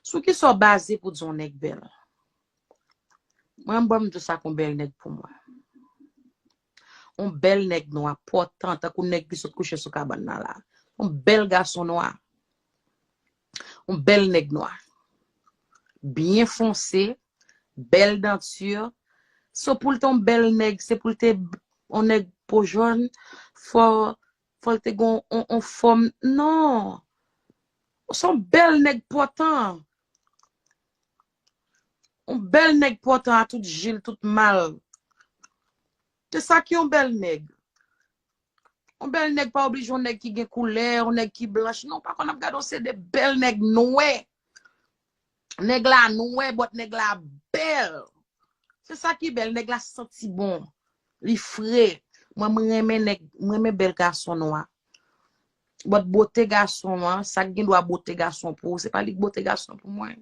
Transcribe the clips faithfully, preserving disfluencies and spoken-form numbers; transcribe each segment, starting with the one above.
Sou ki sa w baze pou di yon nèg bèl? Mwen, m ban m di sa k yon bèl nèg pou mwen. Yon bèl nèg nwa, pòtan, tankou nèg ki sot kouche sou kabann nan la. Yon bèl gason nwa. Yon bèl nèg nwa. Byen fonse, bèl danti. So pou l te yon bèl nèg, se pou l te yon nèg po jòn, fò, fò l te gen yon, yon fòm. Non. Se yon bèl nèg pòtan. Yon bèl nèg pòtan a tout jil, tout mal. Se sa ki yon bèl nèg. Yon bèl nèg pa oblije yon nèg ki gen koulè, yon nèg ki blanch. Non, pa konn ap gade yon seri de bèl nèg nwè. Nèg la nwè, but nèg la bèl. Se sa ki bèl, nèg la santi bon. Li fre. Mwen, mwen renmen nèg, mwen renmen bèl gason nwa. But bote gason an, sa k gen dwa bote gason pou ou, se pa li k bote gason pou mwen.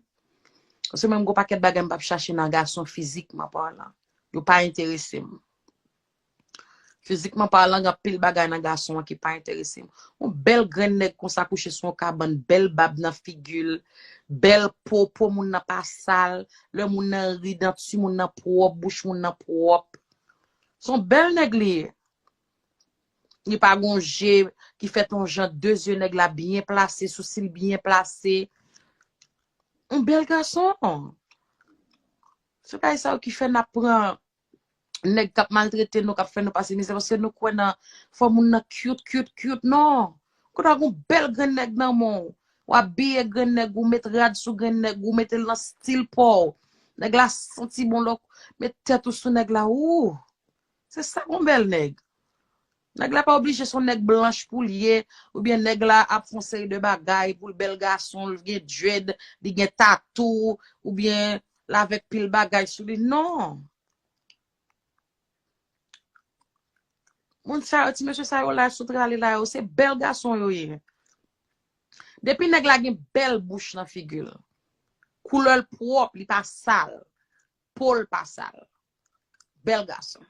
Paske mwen, m gon pakèt bagay m p ap chache nan gason fizikman palan. Yo pa enterese m. Fizikman palan, gen anpil bagay nan gason an ki pa enterese m. Yon bèl grenn nèg konsa kouche sou yon kabann, bèl bab nan figi l, bèl po, po moun nan pa sal, lè moun nan ri, danti moun nan pwòp, bouch moun nan pwòp. Se yon bèl nèg li ye. Li pa gon je ki fèt yon jan, de zye nèg la byen plase, sousi l byen plase. Yon bèl gason. Se bagay sa yo ki fè n ap pran nèg k ap maltrete nou, k ap fè nou pase mizè, paske nou kwè nan fò moun nan cute, cute, cute, non. Kounye a gon bèl grenn nèg nan men w. W abiye grenn nèg, ou met rad sou grenn nèg, ou mete l nan stil pa w. Nèg la santi bon lè w met tèt ou sou nèg la. Ou, se sa yon bèl nèg. Nèg la pa oblije se yon nèg blanch pou l ye, oubyen nèg la ap fè yon seri de bagay pou l bèl gason, l gen dread, li gen tatou, oubyen l avèk pil bagay sou li. Non. Moun sa yo, ti mesye sa yo la, sou trale la yo, se bèl gason yo ye. Depi nèg la gen bèl bouch nan figi l, koulè l pwòp, li pa sal, po l pa sal. Bèl gason.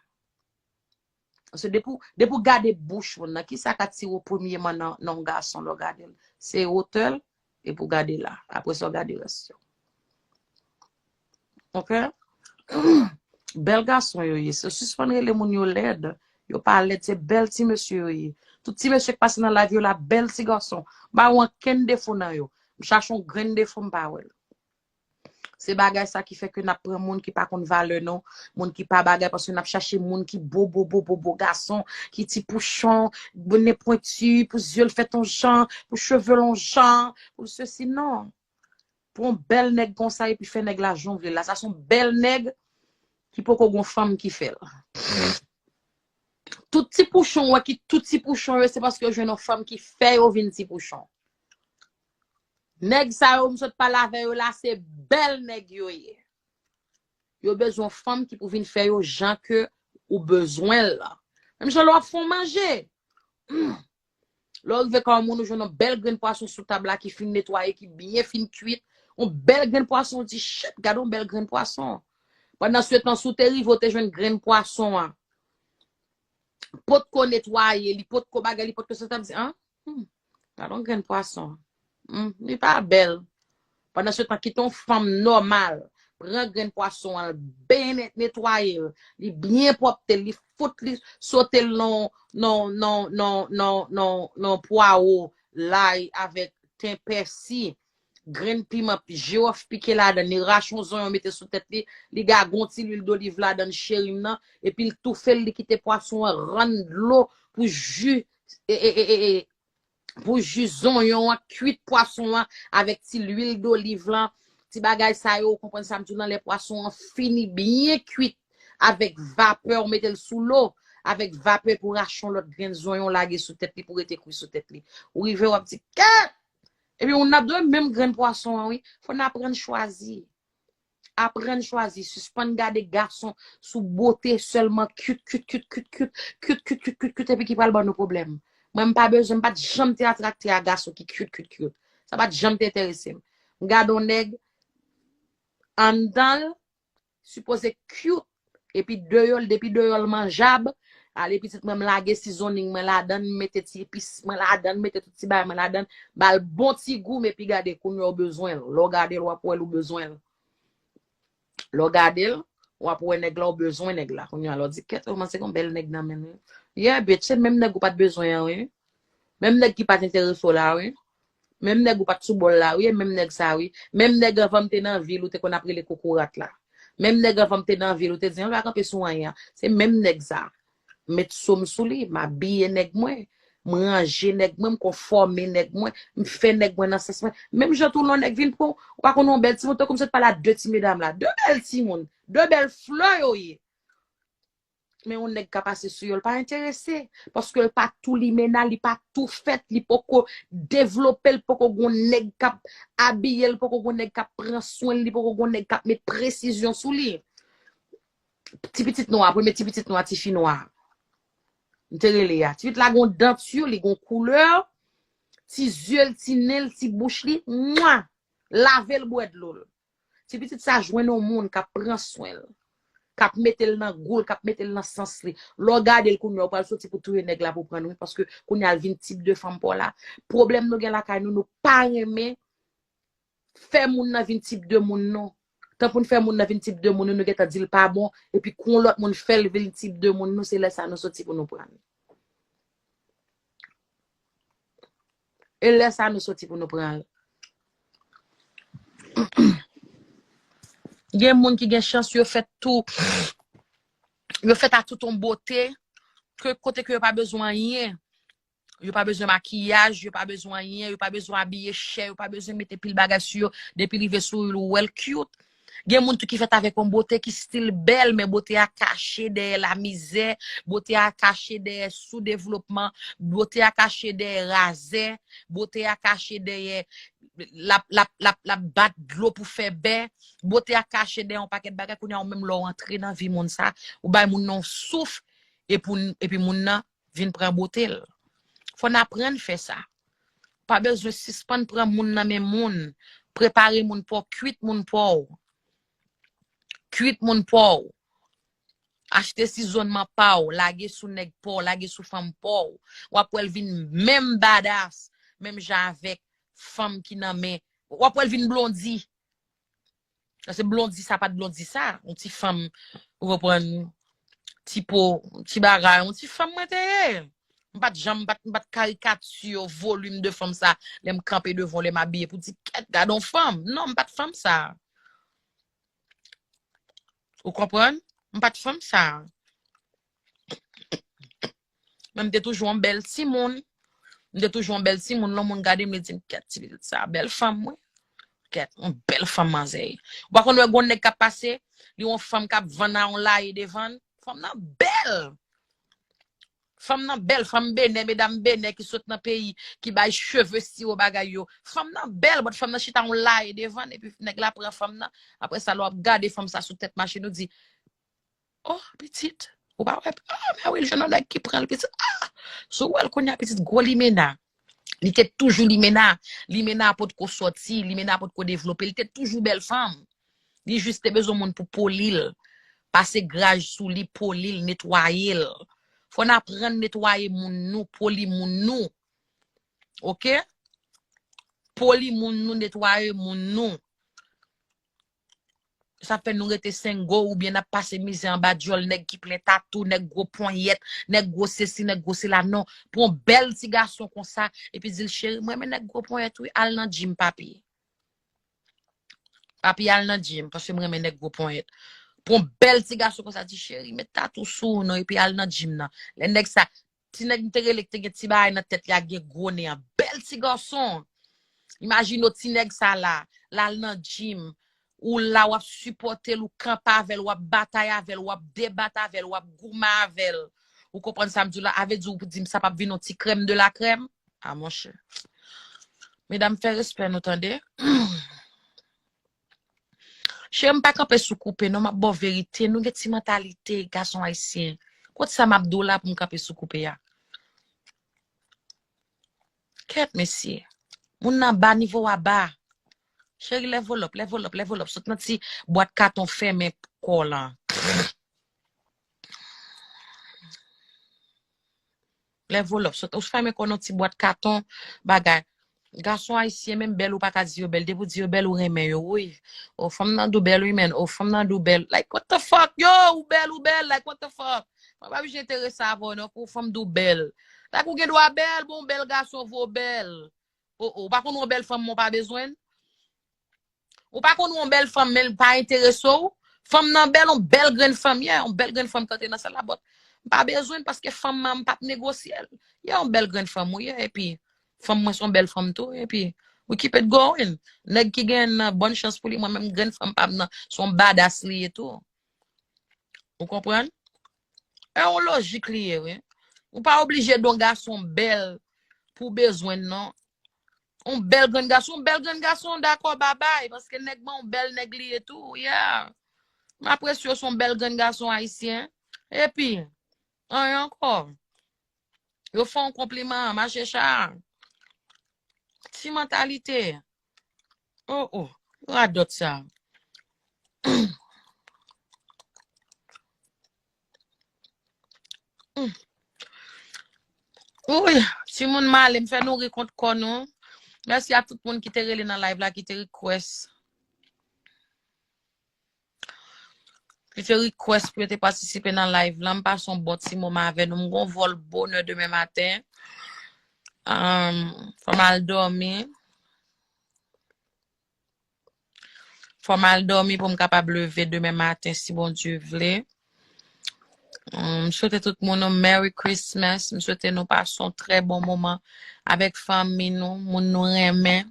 Paske depi w, depi w gade bouch moun nan, kisa k atire w premyeman nan, nan yon gason lè w gade l? Se wotè l, epi w gade la. Apre sa, w gade rès yo. Ok? Bèl gason yo ye. Se sispann rele moun yo lèd. Yo pa lèd, se bèl ti mesye yo ye. Tout ti mesye k pase nan live yo la, bèl ti gason. M pa wè okenn defo nan yo. M chache yon grenn defo, m pa wè l. Se bagay sa ki fè ke n ap pran moun ki pa konn valè nou, moun ki pa bagay, paske n ap chache moun ki bo, bo, bo, bo, bo gason, ki ti pouchon, bon, nen pwenti, pou zye l fèt yon jan, pou cheve l yon jan, pou sesi, non. Pran yon bèl nèg konsa epi fè nèg la jan w vle l la. Sa se yon bèl nèg ki poko gon fanm ki fè l. Tout ti pouchon, w wè ki tout ti pouchon yo, se paske yo jwenn yon fanm ki fè yo vin ti pouchon. Nèg sa yo, m sot pale avè yo la, se bèl nèg yo ye. Yo bezwen yon fanm ki pou vin fè yo jan ke ou bezwen l la. Menm jan lè w ap fè yon manje. Lè w rive kay yon moun, ou jwenn yon bèl grenn pwason sou tab la ki fin netwaye, ki byen fin kuit. Yon bèl grenn pwason, ou di, "Shit, gade yon bèl grenn pwason." Pandan se tan, si w te rive, w te jwenn grenn pwason an potko netwaye, li potko bagay, li potko sa, w t ap di, "An? Hmm, gade yon grenn pwason. Hmm, li pa bèl." Pandan se tan, kite yon fanm nòmal pran grenn pwason an, byen net-, netwaye l, li byen pwòpte l, li fout li sote l nan, nan, nan, nan, nan, nan, nan pwawo, lay avèk ten, pèsi, grenn piman, jiwòf pike ladan l, li rache yon zonyon mete sou tèt li, li gagon ti lwil doliv ladan l, cheri m nan, epi l toufe l, li kite pwason an rann dlo pou ji, e, e, e, e, e, pou ji zonyon an, kuit pwason an avèk ti lwil doliv lan, ti bagay sa yo, ou konprann sa m di w lan, lè pwason an fini byen kuit avèk vapè, ou mete l sou lo, avèk vapè pou rache yon lòt grenn zonyon lage sou tèt li, pou rete kwi sou tèt li. Ou rive, w ap di, "Kèt!" Epi ou n ap dwe menm grenn pwason an, wi. Fò n aprann chwazi. Aprann chwazi, sispann gade gason sou bote sèlman, cute, cute, cute, cute, cute, cute, cute, cute, cute, cute, epi ki pral ban nou pwoblèm. Mwen, m pa bezwen, m pa t janm te atrakte a gason ki cute, cute, cute. Sa pa t janm te enterese m. M gade yon nèg, anndan l sipoze cute, epi deyò l, depi deyò l manjab, Ale pitit mwen, m lage seasoning mwen ladan, m mete ti epis mwen ladan, m mete tout ti bagay mwen ladan, ba l bon ti gou, men pi gade kounye a ou bezwen l. Lè w gade l, w ap wè l ou bezwen l. Lè w gade l, w ap wè nèg la, ou bezwen nèg la. Kounye a lè w di, kèt, ou kòmanse gon bèl nèg nan men l wi. Yeah, bitch, se menm nèg ou pa t bezwen an wi. Menm nèg ki pa t enterese w la wi. Menm nèg ou pa t sou bòl la wi, e menm nèg sa wi. Menm nèg anvan m te nan vil ou te konn ap rele kokorat la. Menm nèg anvan m te nan vil ou te di, "An pa kanpe sou anyen." Se menm nèg sa. M met so m sou li, m abiye nèg mwen, m ranje nèg mwen, m konfòme nèg mwen, m fè nèg mwen nan sans mwen. Menm jan tou lè yon nèg vin pran w, ou pa konn yon bèl timoun, tankou m sot pale a de ti medam la, de bèl timoun, de bèl flè yo ye. Men yon nèg ka pase sou yo, l pa enterese. Paske l pa tou limena, li pa tou fèt, li poko devlope, l poko gon nèg k ap abiye l, poko gon nèg k ap pran swen l, li poko gon nèg k ap met presizyon sou li. Ti pitit nwa, premye ti pitit nwa, ti fi nwa. M te rele a. Ti pitit la gon danti, li gon koulè, ti zye l, ti nen l, ti bouch li, mwa! Lave l, bwè dlo l. Ti pitit sa jwenn yon moun k ap pran swen l, k ap mete l nan gou l, k ap mete l nan sans li. Lè w gade l kounye a, ou pral soti pou touye nèg la pou pran l wi, paske kounye a l vin tip de fanm pa w la. Pwoblèm nou gen lakay nou, nou pa renmen fè moun nan vin tip de moun nou. Tan pou n fè moun nan vin tip de moun nou, nou gentan di l pa bon, epi kou yon lòt moun fè l vin tip de moun nou, se lè sa nou soti pou nou pran l. E lè sa nou soti pou nou pran l. Gen moun ki gen chans yo fèt tou, yo fèt a tout yon bote, ke kote ke yo pa bezwen anyen. Yo pa bezwen makiyaj, yo pa bezwen anyen, yo pa bezwen abiye chè, yo pa bezwen mete pil bagay sou yo. Depi rive sou yo, ou wè l cute. Gen moun tou ki fèt avèk yon bote ki still bèl, men bote a kache dèyè lamizè, bote a kache dèyè soudevlopman, bote a kache dèyè razè, bote a kache dèyè l ap, l ap, l ap, l ap bat dlo pou fè bè, bote a kache dèyè yon pakèt bagay. Kounye a, ou menm lè w antre nan vi moun sa, ou bay moun nan yon souf, epi, epi moun nan vin pran bote l. Fò n aprann fè sa. Pa bezwen sispann pran moun nan men moun. Prepare moun pa w, kwit moun pa w. Kwit moun pa w. Achte sizonnman pa w, lage sou nèg pa w, lage sou fanm pa w. W ap wè l vin menm badass, menm jan avèk fanm ki nan men. W ap wè l vin blondi. Paske blondi sa pa t blondi sa. Yon ti fanm, ou konprann, ti po, ti bagay, yon ti fanm mwen te ye. M pa t janm, m pa t, m pa t karikati volim de fanm sa. Lè m kanpe devan w, lè m abiye pou di, kèt, gade yon fanm. Non, m pa t fanm sa. Ou konprann? M pa t fanm sa. Men m te toujou yon bèl timoun. M te toujou yon bèl timoun. Lè yon moun gade m, li di m, kèt, ti pitit sa, bèl fanm, wi. Kèt, yon bèl fanm manzè. Ou pa konn wè gon nèg k ap pase, li yon fanm k ap vann a yon laye devan l. Fanm nan bèl. Fanm nan bèl, fanm Benè, medam Benè ki sot nan peyi, ki bay cheve siwo bagay yo. Fanm nan bèl, but fanm nan chita yon laye devan l, epi nèg la pran fanm nan. Apre sa, lè w ap gade fanm sa sou tèt machin, ou di, oh, pitit, ou pa wè, oh, men wi, l jwenn yon nèg ki pran l, pitit, ah! Si w wè l kounye a, pitit, gwo limena. Li te toujou limena. Limena a potko sòti, limena a potko devlope, li te toujou bèl fanm. Li jis te bezwen moun pou poli l, pase graj sou li, poli l, netwaye l. Fò n aprann netwaye moun nou, poli moun nou. Oke? Poli moun nou, netwaye moun nou. Sa fè nou rete sengo oubyen n ap pase mizè anba dyòl nèg ki plen tatou, nèg gwo ponyèt, nèg gwo sesi, nèg gwo sela. Non, pou yon bèl ti gason konsa, epi di l, cheri, m renmen nèg gwo ponyèt wi, al nan gym, papi. Papi, al nan gym, paske m renmen nèg gwo ponyèt. Pou yon bèl ti gason konsa, di, cheri, met tatou sou ou non, epi al nan gym nan. Lè nèg sa, ti nèg m te rele ki te gen ti bagay nan tèt li ak gen gwo nen an. Bèl ti gason. Imajine w ti nèg sa la, l al nan gym, ou la w ap sipòte l, ou kanpe avè l, w ap batay avè l, w ap debat avè l, w ap goumen avè l. Ou konprann sa m di w la? A vle di w di m sa p ap vin yon ti crème de la crème? A monchè. Medam, fè respè nou, tande. Cheri, m pa kanpe sou koupe, non, m ap ba w verite. Nou gen ti mantalite, gason ayisyen. Kot sa m ap di w la pou m kanpe sou koupe a? Kèt, mesye. Moun nan ba, nivo a ba. Cheri, level up, level up, level up. Sot nan ti bwat katon fèmen kò w lan. Lè volòp sot, ou fèmen kò nan ti bwat katon, bagay. Gason ayisyen menm bèl ou pa ka di yo bèl. Depi w di yo bèl, ou renmen yo, wi. O, fanm nan dou bèl, wi, men. O, fanm nan dou bèl. Like, what the fuck? Yo, ou bèl, ou bèl. Like, what the fuck? Mwen pa bezwen enterese avè w, non, pou fanm dou bèl. Like, ou gen dwa bèl, bon, bèl gason vo bèl. O, o, ou pa konn yon bèl fanm, mwen pa bezwen. Ou pa konn yon bèl fanm, men l pa enterese w. Fanm nan bèl, yon bèl grenn fanm, yeah, yon bèl grenn fanm k antre nan sal la, but m pa bezwen l paske fanm nan, m p ap negosye l. Yeah, yon bèl grenn fanm, wi, yeah, epi fanm mwen se yon bèl fanm tou, epi we keep it going. Nèg ki gen nan, bòn chans pou li, mwen menm grenn fanm pa m nan, se yon badass li ye tou. Ou konprann? E yon lojik li ye, wi. Ou pa oblije don gason bèl pou bezwen l, non. Yon bèl grenn gason, yon bèl grenn gason, dakò, babay, paske nèg mwen yon bèl nèg li ye tou, yeah. M apresye w, se yon bèl grenn gason ayisyen. Epi, anyen ankò. Yo fè yon konpliman, mache cha. Ti mantalite. Oh, oh, radòt sa. Mm. Wi, timoun, m ale, m fè nou ri kont kò nou. Mèsi a tout moun ki te rele nan live la, ki te request. Ki te request pou yo te patisipe nan live la. M pase yon bon ti moman avè nou. M gon vòl bonè demen maten. Um, fò m al dòmi. Fò m al dòmi pou m kapab leve demen maten, si Bondye vle. Um, m swete tout moun yon Merry Christmas. M swete nou pase yon trè bon moman avèk fanmi nou, moun nou renmen.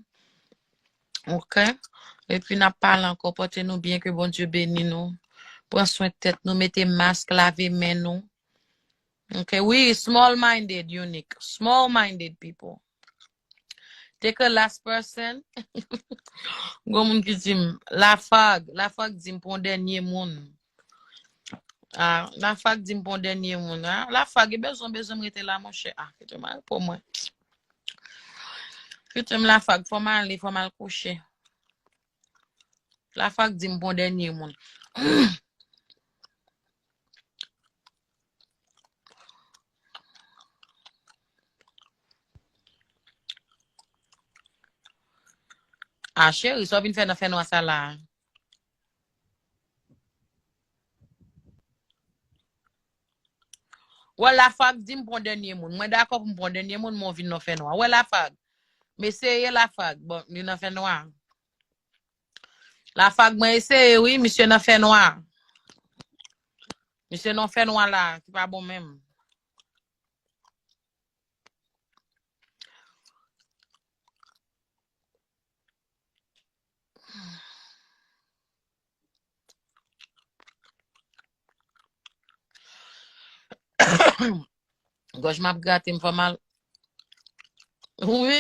Ok? Epi n ap pale ankò, pote nou byen, ke Bondye beni nou. Pran swen tèt nou, mete mask, lave men nou. Ok, wi, small minded, Unique. Small minded people. Take a last person. Gon moun ki di m, Lafag, Lafag di m pou yon dènye moun. Ah, Lafag di m pou yon dènye moun. Ah, Lafag, e bezwen, bezwen m rete la, monchè. Ah, kite m al pou mwen. Kite m Lafag, fò m ale, fò m al kouche. Lafag di m pou yon dènye moun. Ah, cheri, sa w vin fè nan fènwa sa la? Wè, Lafag di m pran dènye moun. Mwen dakò pou m pran dènye moun, men w vin nan fènwa. Wè, Lafag. M eseye, Lafag. Bon, li nan fènwa. Lafag, mwen eseye, wi. Misye nan fènwa. Misye nan fènwa la, ki pa bon menm. Gòj m ap grate m fè mal. Wi.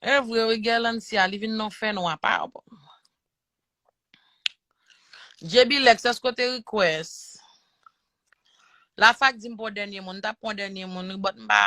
E vre, wi, Guerlancia, li vin nan fènwa, pa. J B Lex, èske w te request? Lafag di m pran dènye moun, m t ap pran dènye moun, wi, but m pa,